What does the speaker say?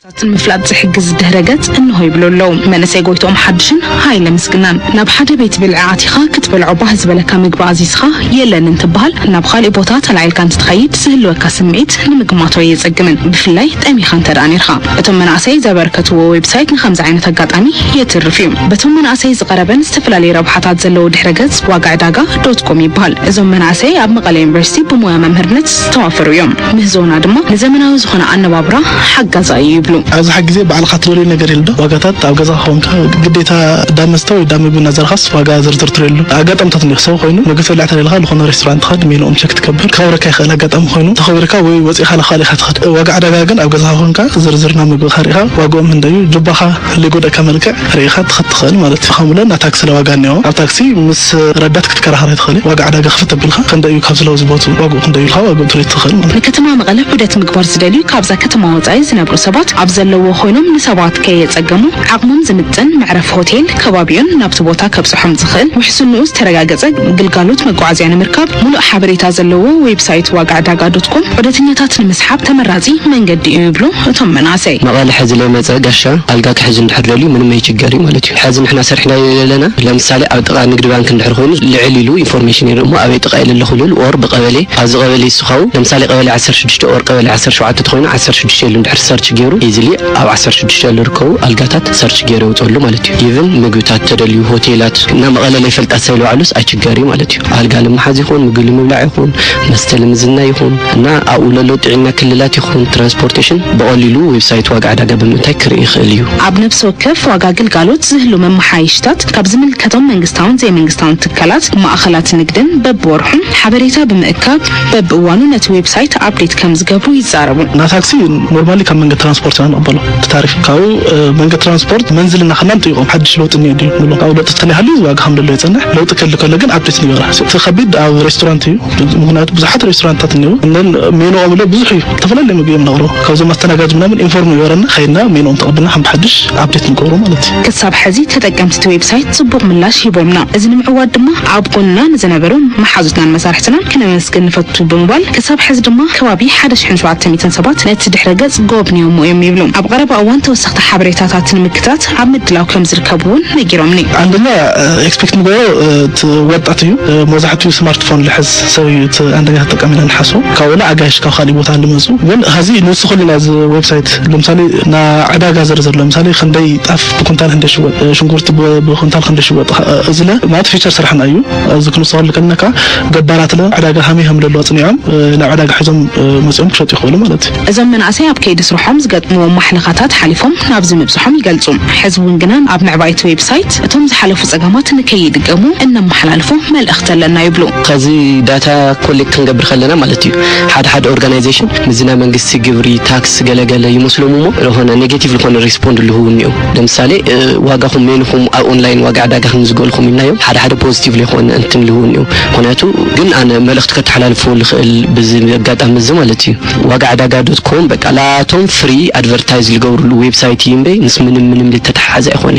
ንምፍላጥ ዝሕግዝ ድህረ ገጽ እንሆ ይብሉ ኣለዉ። መንእሰይ ጎይትኦም ሓድሽን ሃይለ ምስግናን። ናብ ሓደ ቤት ብልዒ ኣቲኻ ክትበልዖ ባህ ዝበለካ ምግቢ ኣዚዝኻ የለን እንትበሃል፣ ናብ ካሊእ ቦታ ተላዒልካ እንትትኸይድ ዝህልወካ ስምዒት ንምግማቶ ኣየጸግምን፣ ብፍላይ ጠሚኻ እንተ ደኣ ኔርካ። እቶም መናእሰይ ዘበርከትዎ ዌብሳይት ንኸምዚ ዓይነት ኣጋጣሚ የትርፍ እዩ። በቶም መናእሰይ ዝቐረበን ዝተፈላለዩ ረብሓታት ዘለዎ ድሕረ ገጽ ዋጋ ዕዳጋ ዶት ኮም ይበሃል። እዞም መናእሰይ ኣብ መቐለ ዩኒቨርሲቲ ብሞያ መምህርነት ዝተዋፈሩ እዮም። ምህዞና ድማ ንዘመናዊ ዝኾነ ኣነባብራ ሓጋዛ እዩ ይብሉ። ኣብዚ ሓቂ ግዜ ባዕልኻ ትደልዮ ነገር የለ ዶ? ዋጋታት ኣብ ገዛ ኾንካ ግዴታ ዳ መስተ ወይ ዳ ምግቢ እናዘርኻስ ዋጋ ዝርዝር ትርእየሉ ኣጋጣሚታት እኒኦ። ሰብ ኮይኑ ምግቢ ትበልዕ ተደለኻ ዝኾነ ሬስቶራንት ትኸድ ሜኑኦም ቸክ ትገብር። ክኸብረካ ይኽእል ኣጋጣሚ ኮይኑ ተኸቢርካ ወይ ወፂኻ ለኻሊኻ ትኸድ። ዋጋ ዕዳጋ ግን ኣብ ገዛኻ ኾንካ ዝርዝር ናብ ምግብኻ ርኢኻ ዋግኦም ክንደዩ ጅባኻ ዘይጎደእካ መልክዕ ርኢኻ ትኸድ ትኽእል ማለት እዩ። ከምኡለ ናይ ታክሲ ለዋጋ እኒኦ። ኣብ ታክሲ ምስ ረዳት ክትከራኸር ትኽእል። ዋጋ ዕዳጋ ክፍት ኣቢልካ ክንደዩ ካብ ዝለዉ ዝቦቱ ዋግኡ ክንደዩ ኢልካ ዋግኡ ትርኢ ትኽእል ማለት እዩ። ንከተማ መቐለ ዑደት ምግባር ዝደልዩ ካብዛ ከተማ ወፃኢ ዝነብሩ ሰባት ኣብ ዘለዎ ኮይኖም ንሰባት ከየፀገሙ ዓቕሞም ዝምጥን መዕረፊ ሆቴል ከባቢኡን ናብቲ ቦታ ከብፅሖም ዝኽእል ውሕስንኡ ዝተረጋገፀ ግልጋሎት መጓዓዝያ ንምርካብ ሙሉእ ሓበሬታ ዘለዎ ዌብሳይት ዋጋ ዕዳጋ ዶት ኮም ዑደተኛታት ንምስሓብ ተመራፂ መንገዲ እዩ ይብሉ እቶም መናእሰይ። መቐለ ሕዚ ለመፀ ጋሻ ኣልጋ ክሕዝ እንድሕር ደልዩ ምንም ኣይችገር እዩ ማለት እዩ። ሕዚ ንሕና ሰርሕና ዘለና ለምሳሌ ኣብ ጥቓ ንግድ ባንክ እንድሕር ኮይኑ ልዕል ኢሉ ኢንፎርሜሽን ይርኢ እሞ ኣበይ ጥቓ ኢለ ኣለኹ ልብል ኦር ብቀበሌ ኣብዚ ቀበሌ ይስኻው ለምሳሌ ቀበሌ ዓሰርተ ሽዱሽተ ኦር ቀበሌ ዓሰርተ ሸውዓተ ተኾይኑ ዓሰርተ ሽዱሽተ ኢሉ እንድሕር ሰርች ገይሩ ኢዝሊ ኣብ ዓሰርተ ሽዱሽተ ዝርከቡ ኣልጋታት ሰርች ገይሩ የውፀሉ ማለት እዩ። ኢቭን ምግብታት ተደልዩ ሆቴላት እና መቐለ ለይፈልጣ ሰብ ልባዕሉስ ኣይችገር እዩ ማለት እዩ። ኣልጋ ልምሓዝ ይኹን ምግቢ ልምብላዕ ይኹን መስተ ልምዝና ይኹን እና ኣብኡ ለሎ ጥዕና ክልላት ይኹን ትራንስፖርቴሽን ብቐሊሉ ዌብሳይት ዋጋ ዕዳጋ ብምንታይ ክርኢ ይኽእል እዩ። ኣብ ነፍሲ ወከፍ ዋጋ ግልጋሎት ዝህሉ መመሓየሽታት ካብ ዝምልከቶም መንግስታውን ዘይመንግስታውን ትካላት ማእኸላት ንግድን በብወርሑን ሓበሬታ ብምእካብ በብእዋኑ ነቲ ዌብሳይት ኣፕዴት ከም ዝገብሩ ይዛረቡ። ናይ ታክሲ ኖርማሊ ካብ መንገዲ ትራንስፖርት ኢና ንቕበሎ ብታሪፍ ካብኡ መንገዲ ትራንስፖርት መንዝል እናኸና ንጥይቖም ሓድሽ ለውጢ እኒኦ ድዩ ንብሎ። ካብኡ ለውጢ ተለይሃሉ ዋጋ ከም ደሎ ይፀንሕ። ለውጢ ክህሉ ከሎ ግን ኣፕዴት ንገብራ። እቲ ከቢድ ኣብ ሬስቶራንት እዩ። ምክንያቱ ብዙሓት ሬስቶራንትታት እኒኦ እነን ሜኖኦም ለ ብዙሕ እዩ። ዝተፈላለዩ ምግቢ እዮም ነቕርቦ። ካብዞም ኣስተናጋጅ ምናምን ኢንፎርም ይበረና ከይድና ሜኖኦም ተቐብልና ከም ብሓድሽ ኣፕዴት ንገብሮ ማለት እዩ። ክሳብ ሕዚ ተጠቀምቲ እቲ ዌብሳይት ጽቡቕ ምላሽ ሂቦምና። እዚ ንምዕዋት ድማ ኣብ ጎንና ንዝነበሩ መሓዙትናን መሳርሕትናን ክነመስግን ንፈቱ ብምባል ክሳብ ሕዚ ድማ ከባቢ ሓደ ሽሕን ሸውዓተ ሚእትን ሰባት ነቲ ድሕረ ገጽ ጎብንዮሞ እዮም ይብሉ። ኣብ ቀረባ እዋን ተወሰኽቲ ሓበሬታታት ንምክታት ኣብ ምድላው ከም ዝርከቡ እውን ነጊሮምኒ። ኣንደኛ ኤክስፔክት ንገብሮ እቲ ወጣት እዩ። መብዛሕትኡ ስማርትፎን ልሕዝ ሰብ እዩ። እቲ ኣንደኛ ተጠቃሚና ንሓስቦ ካብኡና ኣጋይሽ ካብ ካሊእ ቦታ ልመፁ ግን ሀዚ ንውስኸሉ ናዚ ዌብሳይት ለምሳሌ ና ዕዳጋ ዝርዝር ለምሳሌ ክንደይ ጣፍ ብኩንታል ክንደይ ሽወጥ ሽንኩርቲ ብኩንታል ክንደይ ሽወጥ እዚለ ማለት ፊቸር ስራሕና እዩ። እዚ ክንውስኸሉ ከለና ከዓ ገባራት ለ ዕዳጋ ሃመይ ከም ዘለዎ ኣፅኒዖም ናብ ዕዳጋ ሒዞም መፅኦም ክሸጡ ይኽእሉ ማለት እዩ። እዞም መናእሰይ ኣብ ከይዲ ስርሖም ዝገጥምዎም ማሕለኻታት ሓሊፎም ናብዚ ምብፅሖም ይገልፁ። ሕዚ እውን ግና ኣብ ምዕባይቲ ዌብሳይት እቶም ዝሓለፉ ፀገማት ንከይድገሙ እነመሓላልፎ መልእኽቲ ኣለና ይብሉ። ከዚ ዳታ ኮሌክት ክንገብር ከለና ማለት እዩ ሓደ ሓደ ኦርጋናይዜሽን ምዚ ናይ መንግስቲ ግብሪ ታክስ ገለገለ ይመስሎም እሞ ዝኾነ ኔጌቲቭ ዝኾነ ሪስፖንድ ልህቡ እኒኦም። ለምሳሌ ዋጋኹም ሜንኹም ኣብ ኦንላይን ዋጋ ዕዳጋ ከም ዝገበልኩም ኢልናዮም ሓደ ሓደ ፖዚቲቭ ዝኾነ እንትን ልህቡ እኒኦም። ምክንያቱ ግን ኣነ መልእኽቲ ከተሓላልፎ ልኽእል ብዚ ኣጋጣሚ እዚ ማለት እዩ። ዋጋ ዕዳጋ ዶት ኮም በቃ ላቶም ፍሪ ኣድቨርታይዝ ዝገብርሉ ዌብሳይት እዩ እምበይ ምስ ምንም ምንም ዝተተሓሓዘ ኣይኮነ።